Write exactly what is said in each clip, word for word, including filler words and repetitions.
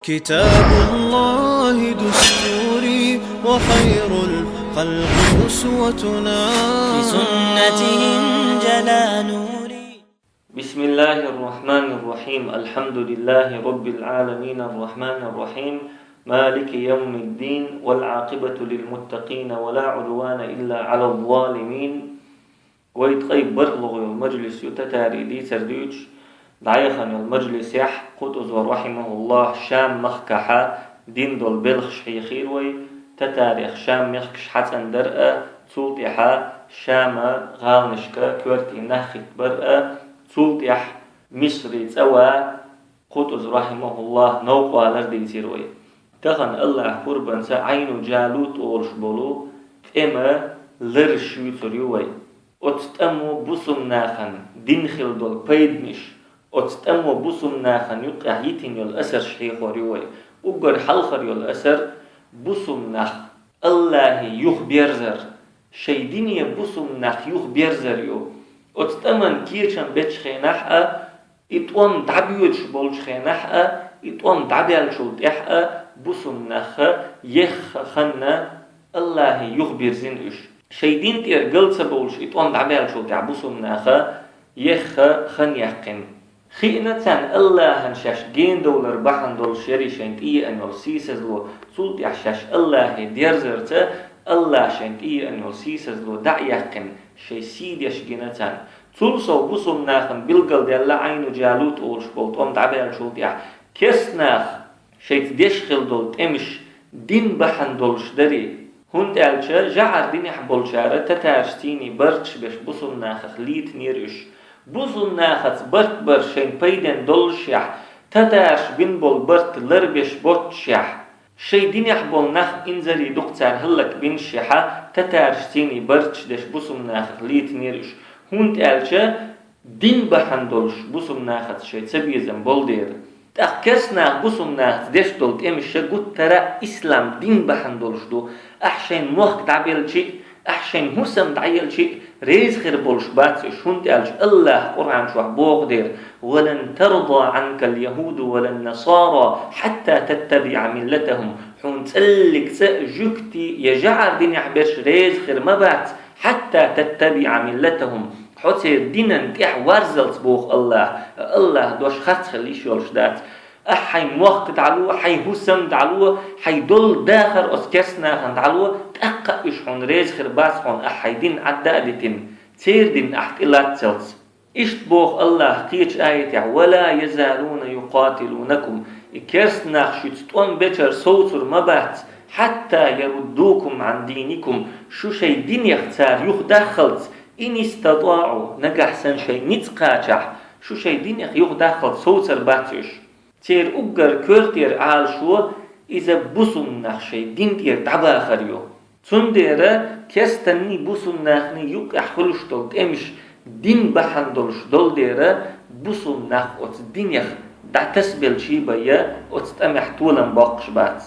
كتاب الله دستوري وخير الخلق أسوتنا. بسنته انجلى نوري. بسم الله الرحمن الرحيم. الحمد لله رب العالمين الرحمن الرحيم مالك يوم الدين والعاقبة للمتقين ولا عدوان إلا على الظالمين. Вай ткъе бархӀлагӀа йола мажлис ю татарий дийцар дуьйцуш, дӀаяхана йола мажлисехь Къутузов рахьимахуллахӀ Шам махкахьа дин дола белхаш хьехийра вай, татарех Шам мехкаш хьацӀандар а, цул тӀаьхьа Шама гӀаланашка коьртий нах хӀиттабар а, цул тӀаьхьа Мисри цӀа ван Къутузов рахьимахуллахӀ новкъа валар дийцира вай. Тахана АллахӀа пурбанца Ӏайну Джалут олуш болу тӀема лараш юьйцур ю вай. Оцу тӀамо бусулба нахана дина хила долу пайданаш, оцу тӀамо бусулба нахана юккъехь йитина йолу асарш хьехор ю вай. Уггар хьалхара йолу асар бусулба нах АллахӀе юхаберзар, шайн дине бусулба нах юхаберзар ю. Оцу тӀаман кечам бечу хенахь а, и тӀом дӀабоьдуш болчу хенахь а, и тӀом дӀабаьллачул тӀаьхьа а бусулба нах ехха ханна АллахӀе юхабирзина уьш. Шайн дин тӀера гал ца бовлуш и тӀом дӀабаьллачул тӀаьхьа бусулба нах ехха хан яьккхина. Хиъна царна АллахӀан шаьш генадовлар бахьана долуш яри шайн тӀееана йолу сийсазло, цул тӀаьхьа шаьш АллахӀе дерзарца АллахӀа шайн тӀееана йолу сийсазло дӀа а яьккхина, шайн сий деш гина царна. Цул сов бусулба нахана билгалдаьлла Ӏайну Джалут олуш болу тӀом дӀабаьллачул тӀаьхьа керста нах шайца деш хила долу тӀемаш дин бахьана долуш дарий. ХӀунда аьлча жӀар динехь болчара татараш цӀийний барташ беш бусулба нахах лийтинера уьш. Бусулба нахаца барт бар шайн пайден доллушехь, татараш бина болу барт ларбеш боццушехь, шайн динехь болу нах инзаре дукха цара хӀаллакбинашехьа, татараш цӀийний барташ деш бусулба нахах лийтинера уьш. ХӀунда аьлча дин бахьана долуш бусулба нахаца шайн цабезам болу дера. ТӀаккха керста нах бусулба нахаца деш долу тӀемаш гуттара а ислам дин бахьана долуш ду. Ахь шайн мохк дӀабелчи а, ахь шайн хӀусам дӀаелчи а, реза хир болуш бац уьш, хӀунда аьлча АллахӀа Къуръан чохь боху дера: «ولن ترضى عنك اليهود ولا النصارى حتى تتبع ملتهم». Хьуна цӀаллиг цӀа а жуьгтий я жӀар динехь берш реза хир ма бац, «حتى تتبع ملتهم». Хьо церан динан тӀехь варззалц боху АллахӀа, АллахӀан дош харц хила йиш йолуш дац. Ахь хьайн мохк дӀало, хьайн хӀусам дӀало, хьайн долу дахар оцу керста нахана дӀало, тӀаккха а уьш хьуна реза хир бац, хьуна ахь хьайн дин Ӏадда а дитина, церан дин ахь тӀелаццалц. Иштта боху АллахӀа кхечу аятехь: «ولا يزالون يقاتلونكم». И керста нах шуьца тӀом бечара совцур ма бац, «حتى يردوكم عن دينكم», шу шайн динех цара юхадаххалц, «إن استطاعوا», нагахь санна шайн ницкъ кхачахь, шу шайн динех юхадаххалц совцар бац уьш. Церан уггар коьртера Ӏалашо иза бусулба нах шайн дин тӀера дӀабахар ю. Цундела керстанний бусулба нахний юккъехь хуьлуш долу тӀемаш дин бахьана долуш долу дера, бусулба нах оцу динех дӀатасабелчий бен я оцу тӀамехь толам боккхуш бац.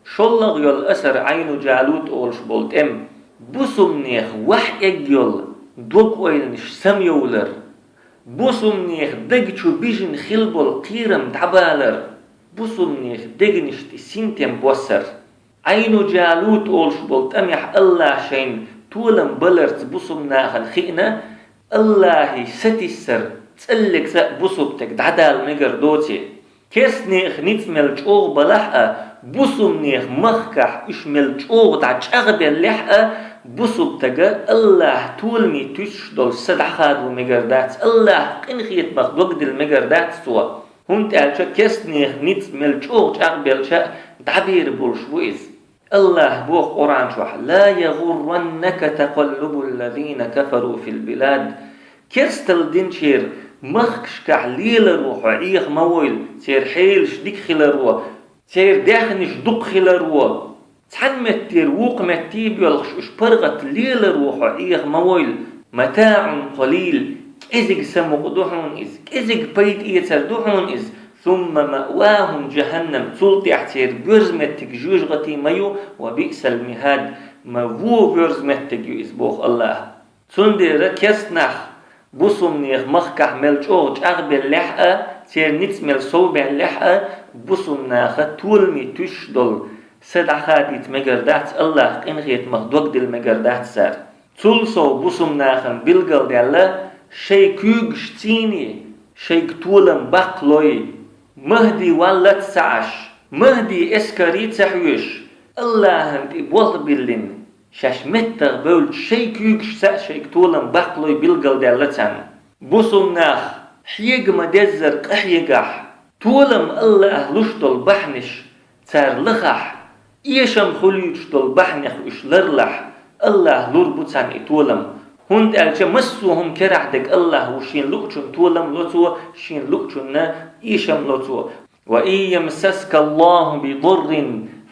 ШоллагӀа йолу асар Ӏайну Джалут олуш болу тӀем, бусулбанех ваьхьа эгна йолу дог-ойланаш самайовлар, бусулбанех даг чу бижина хила болу кхерам дӀабалар, бусулбанех дегнаш тӀе синтем боссар. Ӏайну Джалут олуш болу тӀамехь АллахӀа шайна толам баларца бусулба нахана хиъна, АллахӀе сатийсар цӀаллиг цӀа а бусулба стаг дӀадала мегар доций. Керстанех ницкъ мел чӀогӀа балахь а, бусулбанех махкахь уьш мел чӀогӀа дӀачӀагӀбеллехь а, бусулба стага АллахӀа толамий туьсуш долу са дӀахадо мегар дац, АллахӀан къинхетамах дог дилла мегар дац цо. ХӀунда аьлча керстанех ницкъ мел чӀогӀа чӀагӀбелча а дӀабер болуш бу иза. АллахӀа боху Къуръан чохь: «لا يغرنك تقلب الذين كفروا في البلاد». Керстал динчеран махкашкахь леларо хьо Ӏеха ма войла, церан хьелаш дика хиларо, церан даьхнаш дукха хиларо, цхьана меттера вукху метте боьлхуш уьш паргӀат леларо хьо Ӏеха ма войла. «متاع قليل», кӀезиг самукъа ду хьуна иза, кӀезиг пайда эцар ду хьуна иза. «ثم مأواهم جهنم», цул тӀаьхьа церан боьрза меттиг жоьжахати ма ю, «وبئس المهاد», ма вон воьрза меттиг ю иза, боху АллахӀа. Цундела керста нах бусулбанех махкахь мел чӀогӀа чӀагӀбеллехь а, Церан ницкъ мел совбаьллехь а, бусалба наха толаме туьйсуш долу са дӀахадийта мегар дац, АллахӀа къинхетамах дог дилла мегар дац цара. Цул сов бусалба нахана билгалдаьлла, шайн куьйгаш цӀийнъе, шайга толам баккхалой, Махьди валлалц ца Ӏаш, Махьдин эскаре ца хьоьжуш, АллахӀана тӀе болх биллина, шаьш меттах бевлча шайн куьйгашца а шайга толам баккхалой билгалдаьлла царна. Бусалба нах хьега ма-деззара къахьегахь, толам АллахӀа луш долу бахьанаш цара лахахь, эшам хуьлуьйтуш долу бахьанех уьш ларлахь, АллахӀа лур бу царна и толам. ХӀунда аьлча массо а хӀума керахь дерг АллахӀ ву, Шена луучунна толам ло Цо, Шена луучунна эшам ло Цо. وإن يمسسك الله بضر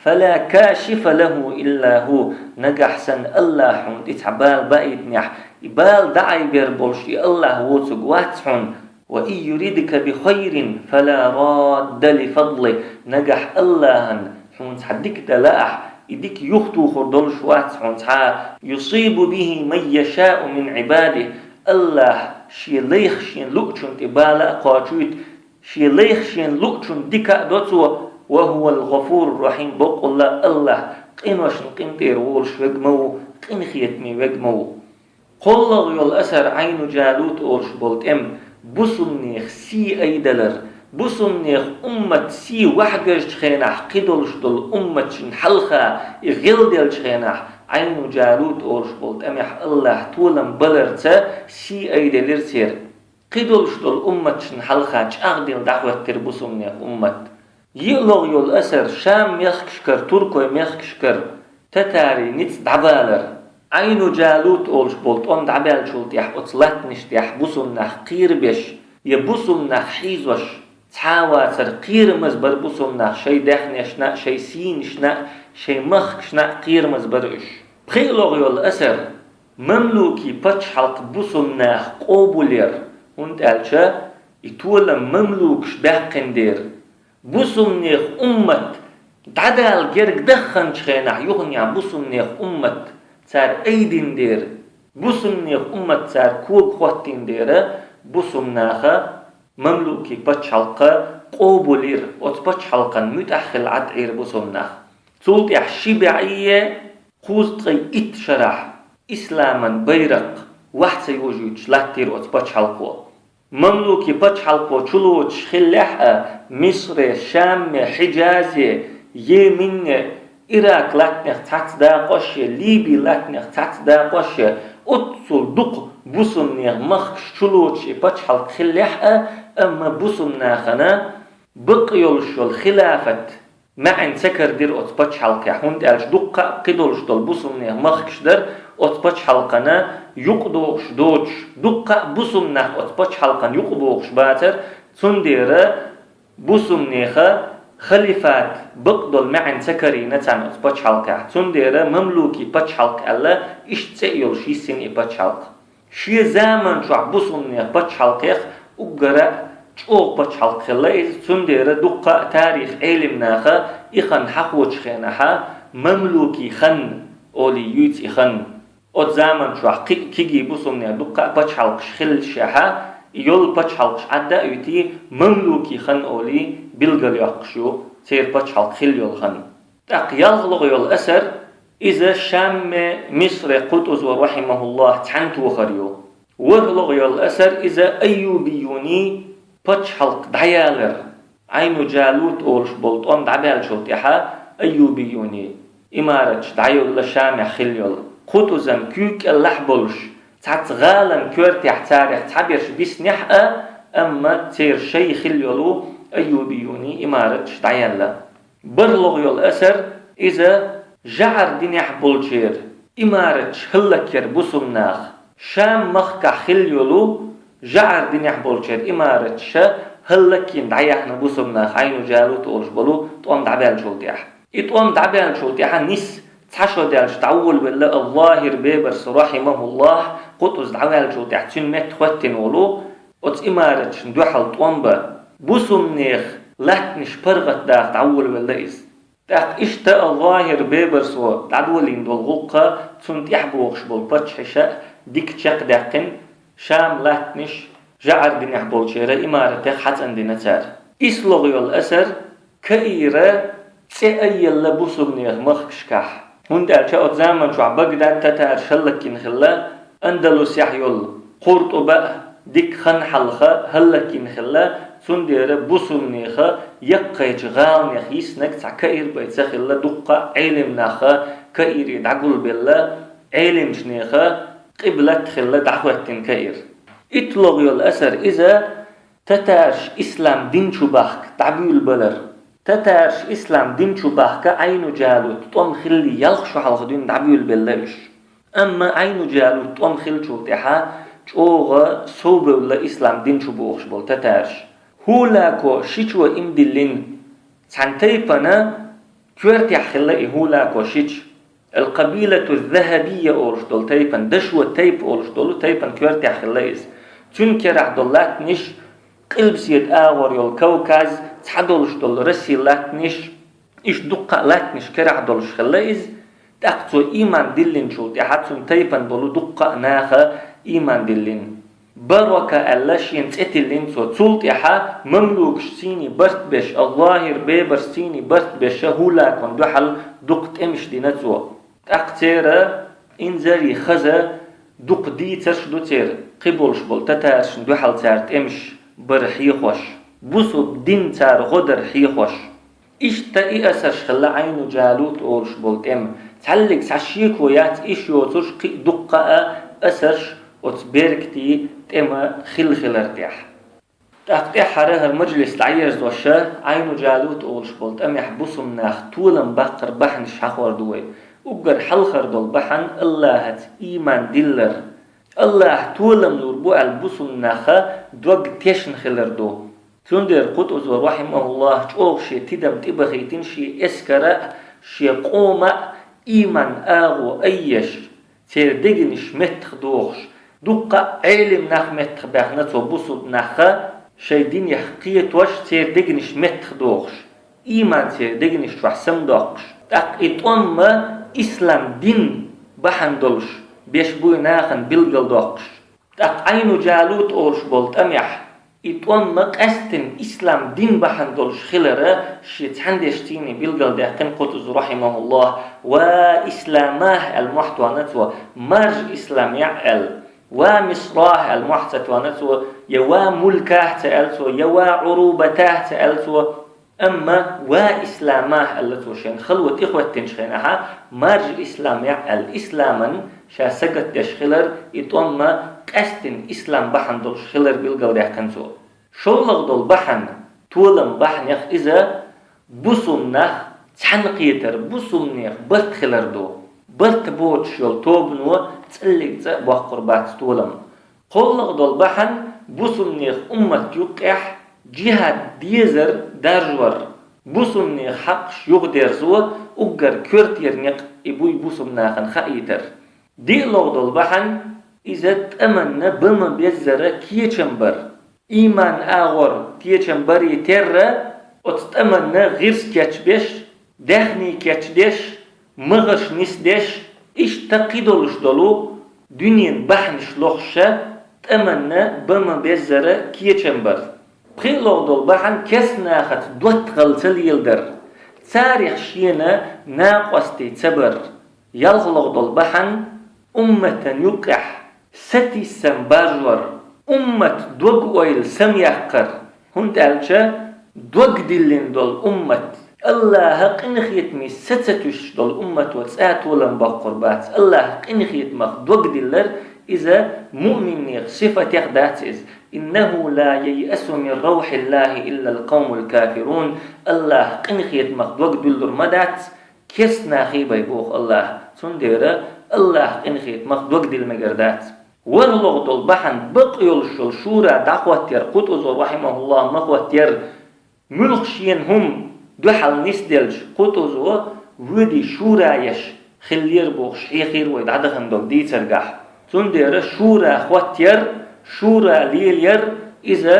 فلا كاشف له إلا هو. Нагахь санна АллахӀа хьуна тӀе цхьа бала баийтинехь, и бала дӀаайбер болуш и АллахӀ воцург вац хьуна. وإن يردك بخير فلا راد لفضله. Нагахь АллахӀана хьуна цхьа дика дан лаахь, и дика юхатухур долуш вац хьуна цхьа а. يصيب به من يشاء من عباده. АллахӀ Шен лайх Шена луучунна тӀе бала а кхачуьйту, Шен лайх Шена луучунна дика а до Цо. وهو الغفور الرحيم. Бакъволла АллахӀ къиношна къинтӀера волуш верг ма ву, къинхетаме верг ма ву. КхоалгӀа йолу асар, Ӏайну Джалут олуш болу тӀем, бусалба нехан сий айдалар, бусалба нехан уммат сий вахьагӀазчу хенахь, кхидолуш долу умматшна хьалха и гӀелделлачу хенахь, Ӏайну Джалут олуш болу тӀамехь АллахӀа толам баларца сий айделира церан. Кхидолуш долу умматшна хьалха чӀагӀделла дӀахӀоьттира бусалба нехан уммат. ЙиълагӀа йолу асар, Шам мехкашкара, туркойн мехкашкара татарийн ницкъ дӀабалар. Ӏайну Джалут олуш болу тӀом дӀабаьллачул тӀаьхьа оцу латтанаш тӀехь бусалба нах кхерабеш, я бусалба нах хьийзош, цхьа а вацара, кхерамаза бара бусалба нах, шайн даьхнешна а, шайн сийнашна а, шайн махкашна а кхерамаза бара уьш. ПхоьалгӀа йолу асар, мамлюкийн пачхьалкх бусалба наха къобалъяр, хӀунда аьлча и толам мамлюкаша баьккхина дера. Бусалба нехан уммат дӀадала герга даханчу хенахь, юханехь бусалба нехан уммат цара айдина дера, бусалба нехан уммат цара кога хӀоттийна дера, бусалба наха мамлюкийн пачхьалкх къобалйира, оцу пачхьалкхана муьтӀахь хилла Ӏад Ӏийра бусалба нах. Цул тӀаьхьа ши бӀе кхузткъе итт шарахь исламан байракх вахь ца йожуьйтуш латтийра оцу пачхьалкхо. Мамлюкийн пачхьалкхо чулоцуш хиллехь а, Мисре, Шаме, Хьиджазе, Йемене, Ирак латтанех цхьацца дакъош я, Ливи латтанех цхьацца дакъош я, оццул дукха бусалба нехан махкаш чулоцуш и пачхьалкх хиллехь а, амма бусалба нахана бакъ йолуш йолу хилафат маьӀна ца карадира оцу пачхьалкхехь, хӀунда аьлча дуккха а кхидолуш долу бусалба нехан махкаш дара оцу пачхьалкхана юкъадогӀуш доцуш, дуккха а бусалба нах оцу пачхьалкхана юкъабогӀуш бацара, цундела бусалба нехан халифат бакъдолу маьӀна ца карийна царна оцу пачхьалкхехь. Цундела мамлюкийн пачхьалкх аьлла, иштта цӀе а йолуш йиссина и пачхьалкх. Шен заман чохь бусалба нехан пачхьалкхех уггара а чӀогӀа пачхьалкх хилла иза, цундела дуккха а тарих Ӏелим наха и хан хьахочу хенахьа мамлюкийн хан олий юьйцу и хан. Оцу заман чохь кхин а кегий бусалба нехан дуккха а пачхьалкхаш хиллашехьа, и йолу пачхьалкхаш Ӏадда а юьтий, мамлюкийн хан олий билгалйоккхуш ю церан пачхьалкх хилла йолу хан. ТӀаккха ялхлагӀа йолу асар, иза Шамме, Мисре Къутузо, рахьимахуллахь, цхьаьна тохар ю. ВорхӀлагӀа йолу асар, иза айюбиюний пачхьалкх дӀаялар. Ӏайну Джалут олуш болу тӀом дӀабаьллачул тӀаьхьа айюбиюний имараташ дӀайолла Шамехь хилла йолу. Къутузан куьйга кӀеллахь болуш, цхьацца гӀалан коьртехь царех цхьаберш биснехь а, амма церан шайн хилла йолу айюбиюний имараташ дӀаелла. БархӀлагӀа йолу асар, иза жӀар динехь болчеран имараташ хӀаллакъяр бусалба наха. Шам махкахь хилла йолу жӀар динехь болчеран имараташ хӀаллакйина дӀаяьхьна бусалба наха Ӏайну Джалут олуш болу тӀом дӀабаьллачул тӀаьхьа. И тӀом дӀабаьллачул тӀаьхьа нис цхьа шо даьлча дӀаволавелла АллахӀера Бебарс, рахьимахуллахь, Къутуз дӀаваьллачул тӀаьхьа цуьнан метта хӀоьттина волу оцу имараташна дуьхьал тӀом бан. Бусалба нехан латтанаш паргӀатдаха дӀаволавелла иза. ТӀаккха иштта АллахӀера Бебарсо дӀадолийна долу гӀуллакх, цунна тӀаьхьабогӀуш болу паччахьаш а дика чекхдаьккхина, Шам латтанаш жаӀар динехь болчеран имаратех хьацӀандина цара. ИслагӀа йолу асар Каира цӀе айъелла бусулбанех махкашкахь. ХӀунда аьлча оцу заман чохь Багдад татараш хӀаллакйина хилла, Андалусехь йолу Къуртуба а дикка хан хьалха хӀаллакйина хилла, цундела бусулбанеха яккхийчу гӀаланех йиснарг цхьа Каир бен ца хилла, дуккха а Ӏелам наха Каире дӀагулбелла, Ӏелимчу неха къиблат хилла дӀахӀоьттина Каир. ИтлагӀа йолу асар иза татараш ислам дин чу бахка дӀабуьйлабалар. Татараш ислам дин чу бахка Ӏайну Джалут тӀом хилли ялх шо хьалха дуьйна дӀабуьйлабелла уьш. Амма Ӏайну Джалут тӀом хиллачул тӀаьхьа чӀогӀа совбевлла ислам дин чу бохуш болу татараш. ХӀулако шичо иман диллина цхьана тайпана коьртехь хилла и ХӀулако шича. Ал-Къабилату Захабия олуш долу тайпан, дашо тайпа олуш долу тайпан коьртехь хилла иза. Цуьнан керахь долу латтанаш, Къилбаседа агӀор йолу Кавказ, цхьадолуш долу Россин латтанаш, иштта дуккха а латтанаш керахь долуш хилла иза. ТӀаккха цо ийман диллинчул тӀаьхьа цуьнан тайпан болу дуккха а наха ийман диллина. Барака аьлла шена цӀе тиллина цо. Цул тӀаьхьа мамлукаш цуьнан барт беш, АллахӀера бебарш цуьнан барт беш, ХӀулакон дуьхьал дукха тӀемаш дина цо. ТӀаккха церан инзаре хаза дукха дийцарш ду церан, кхин болуш болу татаршна дуьхьал цара тӀемаш бара хьехош, бусулба дин цара гӀо дара хьехош. Иштта и асарш хилла Ӏайну Джалут олуш болу тӀема. Цхьаллиг цхьа шеко яц, иштта йоцурш кхин а дуккха а асарш оцу беркате тӀема хилла хилар тӀехь. ТӀаккха тӀаьххьара хӀара мажлис дӀаерзош, Ӏайну Джалут олуш болу тӀамехь бусулба нах толам баккхар бахьанаш хьахор ду вай. Уггар хьалхар долу бахьана АллахӀаца ийман диллар. АллахӀа толам лур бу аьлла бусулба наха дог тешна хилар ду. Цундела Къутузо, рахьимахуллахӀ, чӀогӀа шен тидам тӀебахийтина шен эскара а, шен къома а ийман агӀо айъеш, церан дегнаш меттахдохуш, дуккха а Ӏелим нах меттахбаьхна цо бусулба наха, шайн динех кхетош, церан дегнаш меттахдохуш, ийман церан дегнаш чохь самадоккхуш. ТӀаккха и тӀом ма ислам дин бахьана долуш беш буй нахана билгалдоккхуш. ТӀаккха Ӏайну Джалут олуш болу тӀамехь, и тӀом ма къаьсттина ислам дин бахьана долуш хилара шен цхьаьна дешций билгалдаьккхина Къутузо, рахьимахуллахӀ, ва исламахь аьлла мохь тоьхна цо, маржа ислам яӀ аьлла, ва мисрахь аьлла мохь ца тоьхна цо, я ва мулкахь ца аьлла цо, я ва Ӏурубатахь ца аьлла цо. Амма ва исламахь аьлла цо шен хало тӀехӀоьттинчу хенахьа, маржа ислам яӀ аьлла, исламан ша сагатдеш хилар, и тӀом ма къаьсттина ислам бахьана долуш хилар билгалдаьккхина цо. ШоллагӀа долу бахьана, толам бахьанех иза бусулба нах цхьаьна кхетар, бусулбанех барт хилар ду. Барт боцуш йолу тобано цӀаллиг цӀа а боккхур бац толам. КхоаллагӀа долу бахьана бусулбанех уммат юккъехь джихӀад дезар даржор, бусулбанех хьакъаш юхадерзо, уггар коьртера некъ и буй бусулба нахана хаийтар. ДиълагӀа долу бахьана иза тӀаманна бан ма беззара кечам бар. Ийман агӀор кечам барий терра, оцу тӀаманна гӀирс кечбеш, даьхний кечдеш, магӀарш нисдеш, иштта кхидолуш долу дуьненан бахьанаш лохуша, тӀаманна бан ма беззара кечам бар. ПхоьалгӀа долу бахьана керста нахаца доттагӀалла ца леладар, царех шена накъостий ца бар. ЯлхлагӀа долу бахьана умматан юккъехь сатийсам баржор, уммат дог-ойла самаяккхар, хӀунда аьлча дог диллина долу уммат, АллахӀа къинхетаме са ца туьсуш долу уммато цӀа толам боккхур бац. АллахӀа къинхетамах дог диллар, иза муъминнех сифатех дац иза. «Иннаху ла яйъасу мин равхӀиллахӀи иллал къавмул кафирун». АллахӀа къинхетамах дог дуьллур ма дац керста нахий бен, боху АллахӀа. Цундела АллахӀа къинхетамах дог дилла мегар дац. ВорхӀлагӀа долу бахьана бакъ йолуш йолу шура дӀахӀоттаяр, Къутузо, рахьимахуллахӀ, ма хӀоттаяр. Муьлхха шена хӀума дуьхьал нисделча, Къутузо воьдий шура еш хиллера бохуш хьехийра вай дӀадахана долу дийцаргахь. Цундела шура хӀоттаяр, шура лелаяр, иза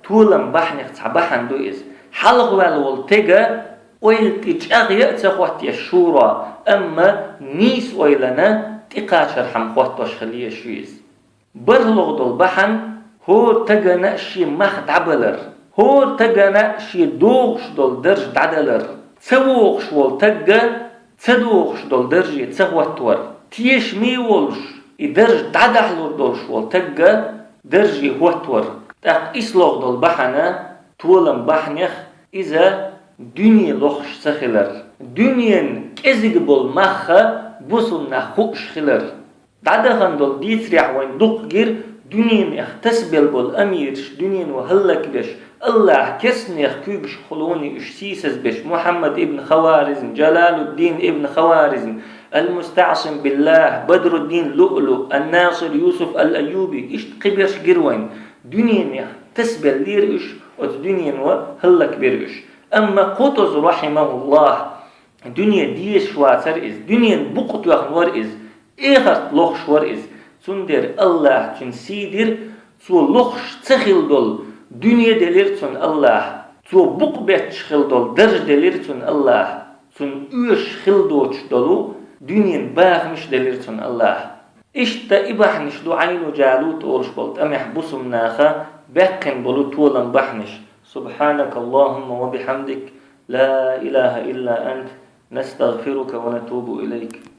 толам бахьанех цхьа бахьана ду иза. Хьалха ваьлла волу тега ойла тӀе чӀагӀъя а ца хӀоттаеш шура, амма нийса ойлана тӀекхачархьама хӀоттош хила езаш ю иза. БархӀлагӀа долу бахьана хӀора тагана шен мах дӀабалар, хӀора тагана шен догӀуш долу дарж дӀадалар, ца вогӀуш волу тагга ца догӀуш долу дарже ца хӀоттавар, тешаме волуш, и дарж дӀадахьалур долуш волу тагга дарже хӀоттавар. ТӀаккха и слугӀа долу бахьана, толам бахьанех, иза дуьне лохуш ца хилар, дуьненан кӀезиг болу мах бусулба нах хууш хилар. ДӀадахана долу дийцарехь вайн дукха гира дуьненех тасабелла болу амираш, дуьнено хӀаллакбеш, Аллахь керстанех куьйгашхула уьш сийсазбеш: Мухьаммад ибн Хаваризм, Джалалуддин ибн Хаваризм, Ал-МустаӀсим Биллахь, Бадруддин Луълу, Ан-Насир Юсуф Ал-Айюби, иштта кхиберш гира вайн. Дуьненех тасабеллера уьш, оцу дуьнено хӀаллакбира уьш. Амма Къутуз, рахьимахуллахь, дуьне дезаш вацара иза, дуьненан букъ тоьхна вара иза, эхарт лохуш вара иза. Цундела Аллахь цуьнан сий дира, цо лохуш ца хилла долу дуьне делира цунна Аллахь, цо букъ бетташ хилла долу дарж делира цунна Аллахь, цунна оьшуш хилла доцуш долу дуьненан бахамаш делира цунна Аллахь. Иштта и бахьанаш ду Ӏайну Джалут олуш болу тӀамехь бусулба наха баьккхина болу толам бахьанаш. سبحانك اللهم وبحمدك، لا إله إلا أنت، نستغفرك ونتوب إليك.